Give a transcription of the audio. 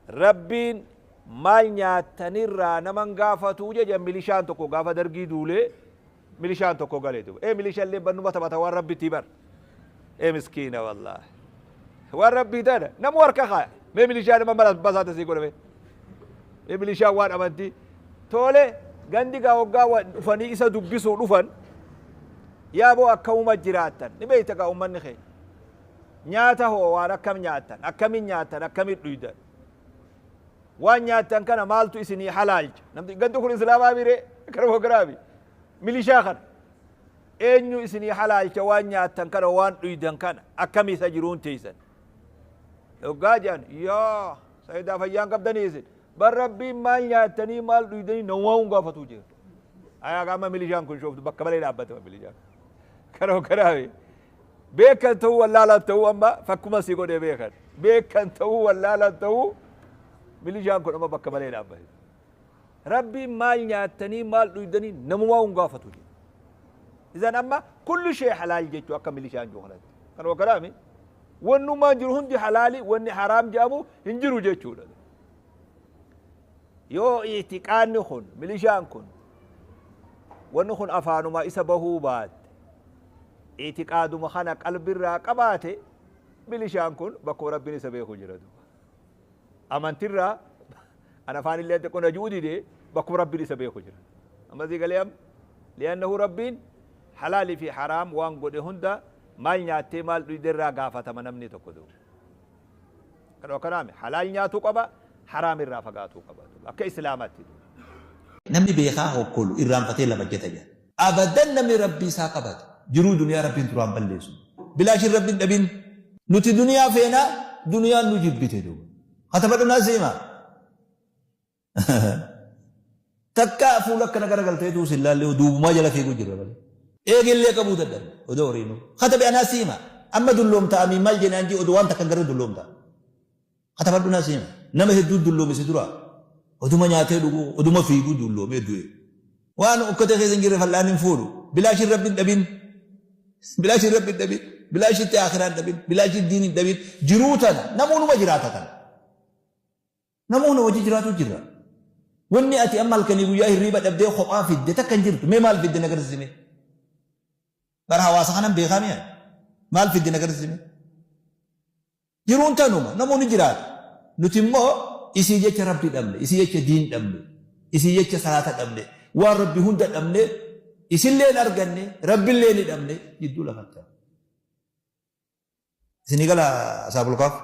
Rabbiin maal nyaattanirraa naman gaafatuu jeja. Milishaan tokko gaafa Dargii duulee milishaan tokko galee duuba. Ee, milishallee bannuma taphata waan Rabbitti bar. Ee, miskiina, wallaahi. Waan Rabbii tana namu harka kaaya. Mee milishaa nama mala basaata sii godhame. Mee milishaan waan amantii. Tole, gandi gaa waggaa dhufanii isa dubbisuu dhufan, yaaboo akkamuma jiraattan ni beekta gaa, ummanni keenya. Nyaata hoo waan akkam nyaattan, akkamin nyaattan, akkamin dhuydan? Waan nyaattan kana maaltu isinii halaalcha? Namni gandi kun islaamaa mire kana garaabi. Milishaa kana. Eenyu isinii halaalcha waan nyaattan kana, waan dhuydan kana, akkamii isa jiruun teessan? Hoggaa jedhan, yaa sayidaa, fayyaan qabdanii isin. Bar Rabbiin maal nyaattanii maal dhuydanii namaa hin gaafatuu jira. Ayaa, amma milishaan kun shooftu bakka malee dhaabbate milishaan. Kana garaabi. Beekan ta'uu wallaalaan ta'uu, amma fakkuma si godhee beekan. Beekan ta'uu wallaalaan ta'uu, milishaan kun amma bakka malee dhaabbate. Rabbiin maal nyaattanii maal dhuydanii namumaa hin gaafatu jira. Isan amma kullu shee halaal jechuu akka milishaan jiru kanatti. Kana kanaami wannummaan jiru hundi halaali, wanni haraam jedhamu hin jiru jechuudha. Yoo itiqaanni kun, milishaan kun, wanni kun afaanuma isa bahuu baatte, itiqaaduma kana qalbirraa qabaate, milishaan kun bakkuma Rabbiin isa beeku jira duuba. Amantirraa an afaan illee xiqqoo na ji'u dide, bakkuma Rabbiin isa beeku jira. Amma sii galee? Amma li'annahu Rabbiin halaalii fi haraam waan godhe hunda maal nyaattee maal dhuyde irraa gaafatama namni tokko duuba. Kan akkanaami halaal nyaatuu qaba, haraam irraa fagaatuu qaba akka islaamatti. Namni beekaa hokkolu irraanfatee lafa jeta jedha. Abadan, namni Rabbii isaa qabate jiruu duniyaa Rabbiin duraan balleessu. Bilaashin Rabbiin dhabin. Nuti duniyaa feenaa, duniyaan nu jibbite duuba. Katabadhu naa siima. Takka fuula akkana garagalteetu sin laallee, duubumaa jala fiiguu jirra malee. Eegillee qabuu dadhabne odoo horiinuu. Katabe anaa siima. Amma dulloomta amiin maal jenaan jee, odoo waan takka hin garre dulloomta. Katabadhu naa siima. Nama hedduu dulloome si dura. Oduma nyaatee dhuguu, oduma fiiguu dulloomee du'e. Waan okkotee keessa hin jirre fal'aan hin fuudhu. Bilaashin Rabbi hin dhabin. Bilaashin Rabbi hin dhabin. Bilaashitti akhiraa hin dhabin. Bilaashin diin hin dhabin. Jiruu tana namoonni jiraata tana. Namoonni hojii jiraatu jirra. Wanni ati amma halkanii guyyaa hirriiba dhabdee kophaa fidde takka hin jirtu. Mee maal fidde na agarsiisime? Bara hawaasa kanan beekaa mi'a. Maal fidde na agarsiisime? Jiruun tanuma namoonni jiraata. Nuti immoo isii jecha Rabbi dhabne, isii jecha diin dhabne, isii jecha salaata dhabne, waan Rabbi hunda dhabne, isillee hin arganne, Rabbillee ni dhabne, jidduu lafatti. Isinii gala asaabul kaaf.